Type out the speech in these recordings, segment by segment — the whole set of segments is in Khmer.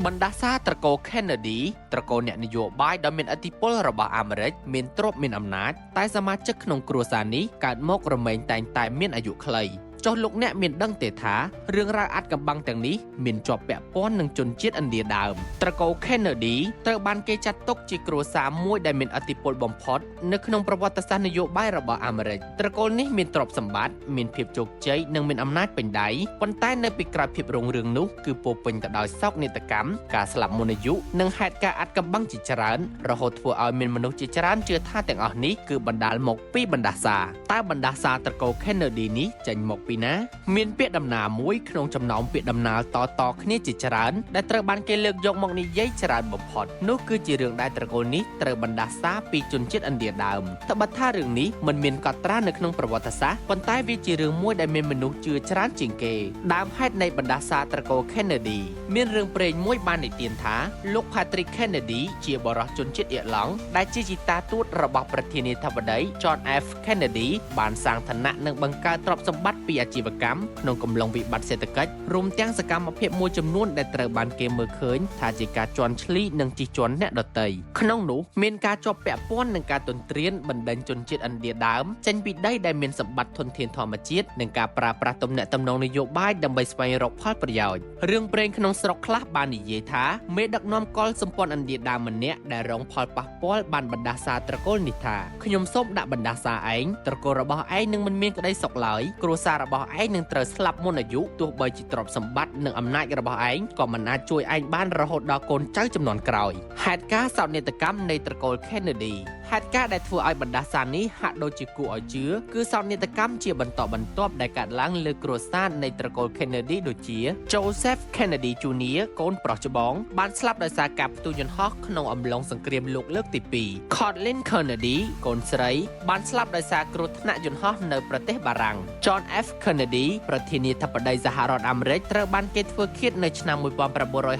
បណ្ដាសាត្រកូល Kennedy ត្រកូលអ្នកនយោបាយដ៏មានឥទ្ធិពលរបស់អាមេរិកមានទ្រព្យមានអំណាចតែសមាជិកក្នុងគ្រួសារនេះកើតមករមែងតែងតែមានអាយុខ្លីចុះលោកអ្នកមានដឹងទេថារឿងរ៉ាវអាថ៌កំបាំងទាំងនេះមានជាប់ពាក់ព័ន្ធនឹងជនជាតិឥណ្ឌាដើមត្រកូល Kennedy ត្រូវបានគេចាត់ទុកជាគ្រួសារមួយដែលមានឥទ្ធិពលបំផុតនៅក្នុងប្រវត្តិសាស្ត្រនយោបាយរបស់អាមេរិកត្រកូលនេះមានទ្រព្យសម្បត្តិមានភាពជោគជ័យនិងមានអំណាចពេញដៃប៉ុន្តែនៅពីក្រោយភាពរុងរឿងនោះគឺពោរពេញទៅដោយសោកនាដកម្មការស្លាប់មុនអាយុនិងហេតុការណ៍អាថ៌កំបាំងជាច្រើនរហូតធ្វើឲ្យមានមនុស្សជាច្រើនជឿថាទាំងអស់នេះគឺបណ្ដាលមកពីបណ្ដាសាតើបណ្ដាសាត្រកូល Kennedy នេះចេញមកពីណាមានពាក្យដំណាលមួយក្នុងចំណោមពាក្យដំណាលតៗគ្នាជាច្រើនដែលត្រូវបានគេលើកយកមកនិយាយច្រើនបំផុតនោះគឺជារឿងដែលត្រកូលនេះត្រូវបណ្ដាសាពីជនជាតិឥណ្ឌាដើមត្បិតថារឿងនេះមិនមានកត់ត្រានៅក្នុងប្រវត្តិសាស្ត្រប៉ុន្តែវាជារឿងមួយដែលមានមនុស្សជឿច្រើនជាងគេដើមហេតុនៃបណ្ដាសាត្រកូល Kennedy មានរឿងព្រេងមួយបាននិទានថាលោក Patrick Kennedy ជាបុរសជនជាតិអៀរឡង់ដែលជាជីតាទូតរបស់ប្រធានាធិបតី John F Kennedy បានសាងឋានៈនិងបង្កើតទ្រព្យសម្បត្តិពីអាជីវកម្មក្នុងកំឡុងវិបត្តិសេដ្ឋកិច្ចរួមទាំងសកម្មភាពមួយចំនួនដែលត្រូវបានគេមើលឃើញថាជាការជន់ឈ្លីនិងជិះជាន់អ្នកដទៃក្នុងនោះមានការជាប់ពាក់ព័ន្ធនឹងការទន្ទ្រានបណ្ដេញជនជាតិឥណ្ឌាដើមចេញពីដីដែលមានសម្បត្តិធនធានធម្មជាតិនិងការប្រើប្រាស់ទំនាក់ទំនងនយោបាយដើម្បីស្វែងរកផលប្រយោជន៍រឿងព្រេងក្នុងស្រុកខ្លះបាននិយាយថាមេដឹកនាំកុលសម្ព័ន្ធឥណ្ឌាដើមម្នាក់ដែលរងផលប៉ះពាល់បានបណ្ដាសាត្រកូលនេះថាខ្ញុំសូមដាក់បណ្ដាសាឯងត្រកូលរបស់ឯងនឹងមិនមានក្តីសុខឡើយគ្រួសាររបស់ឯងនឹងត្រូវស្លាប់មុនអាយុទោះបីជាទ្រព្យសម្បត្តិនិងអំណាចរបស់ឯងក៏មិនអាចជួយឯងបានរហូតដល់កូនចៅចំនួនក្រោយហេតុការណ៍សោកនាដកម្មនៃត្រកូល Kennedy ហេតុការណ៍ដែលធ្វើឲ្យបណ្ដាសានេះហាក់ដូចជាគួរឲ្យជឿគឺសោកនាដកម្មជាបន្តបន្ទាប់ដែលកើតឡើងលើគ្រួសារនៃត្រកូល Kennedy ដូចជា Joseph Kennedy Jr. កូនប្រុសច្បងបានស្លាប់ដោយសារការផ្ទុះយន្តហោះក្នុងអំឡុងសង្គ្រាមលោកលើកទី2 Kathleen Kennedy កូនស្រីបានស្លាប់ដោយសារគ្រោះថ្នាក់យន្តហោះនៅប្រទេសបារាំង John F Kennedy ប្រធានាធិបតីសហរដ្ឋអាមេរិកត្រូវបានគេធ្វើឃាតនៅឆ្នាំ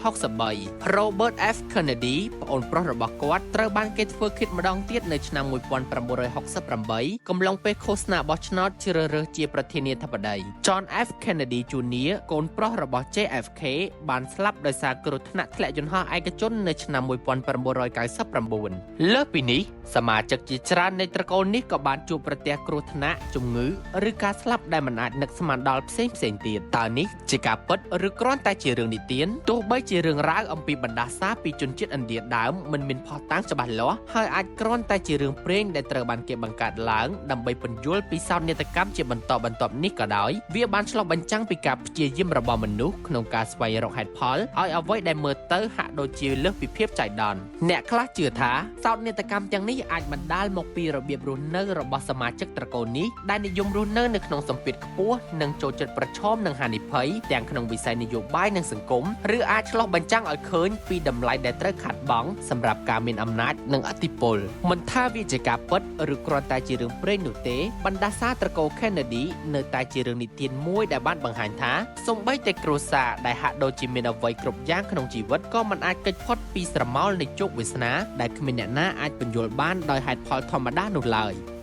1963 Robert F Kennedy ប្អូនប្រុសរបស់គាត់ត្រូវបានគេធ្វើឃាតម្ដងទៀតនៅឆ្នាំ1968កំឡុងពេលឃោសនាបោះឆ្នោតជ្រើសរើសជាប្រធានាធិបតី John F Kennedy Jr. កូនប្រុសរបស់ JFK បានស្លាប់ដោយសារគ្រោះថ្នាក់ធ្លាក់យន្តហោះឯកជននៅឆ្នាំ1999លើសពីនេះសមាជិកជាច្រើននៃត្រកូលនេះក៏បានជួបប្រទះគ្រោះថ្នាក់ជំងឺឬការស្លាប់ដែលមិនអាចនឹកស្មានដល់ផ្សេងផ្សេងទៀតតើនេះជាការពិតឬគ្រាន់តែជារឿងនិទានទោះបីជារឿងរ៉ាវអំពីបណ្ដាសាពីជនជាតិឥណ្ឌាដើមមិនមានភស្តុតាងច្បាស់លាស់ហើយអាចគ្រាន់តែជារឿងព្រេងដែលត្រូវបានគេបង្កើតឡើងដើម្បីពន្យល់ពីសោកនាដកម្មជាបន្តបន្ទាប់នេះក៏ដោយវាបានឆ្លុះបញ្ចាំងពីការព្យាយាមរបស់មនុស្សក្នុងការស្វែងរកហេតុផលឲ្យអ្វីដែលមើលទៅហាក់ដូចជាលើសពីភាពចៃដន្យអ្នកខ្លះជឿថាសោកនាដកម្មទាំងនេះអាចបណ្ដាលមកពីរបៀបរស់នៅរបស់សមាជិកត្រកូលនេះដែលនិយមរស់នៅនៅក្នុងសម្ពាធខ្ពស់និងចូលចិត្តប្រឈមនឹងហានិភ័យទាំងក្នុងវិស័យនយោបាយនិងសង្គមឬអាចឆ្លុះបញ្ចាំងឲ្យឃើញពីតម្លៃដែលត្រូវខាតបង់សម្រាប់ការមានអំណាចនិងឥទ្ធិពលមិនថាវាជាការពិតឬគ្រាន់តែជារឿងព្រេងនោះទេបណ្ដាសាត្រកូល Kennedy នៅតែជារឿងនិទានមួយដែលបានបង្ហាញថាសូម្បីតែគ្រួសារដែលហាក់ដូចជាមានអ្វីគ្រប់យ៉ាងក្នុងជីវិតក៏មិនអាចគេចផុតពីស្រមោលនៃជោគវាសនាដែលគ្មានអ្នកណាអាចពន្យល់បានដោយហេតុផលធម្មតានោះឡើយ។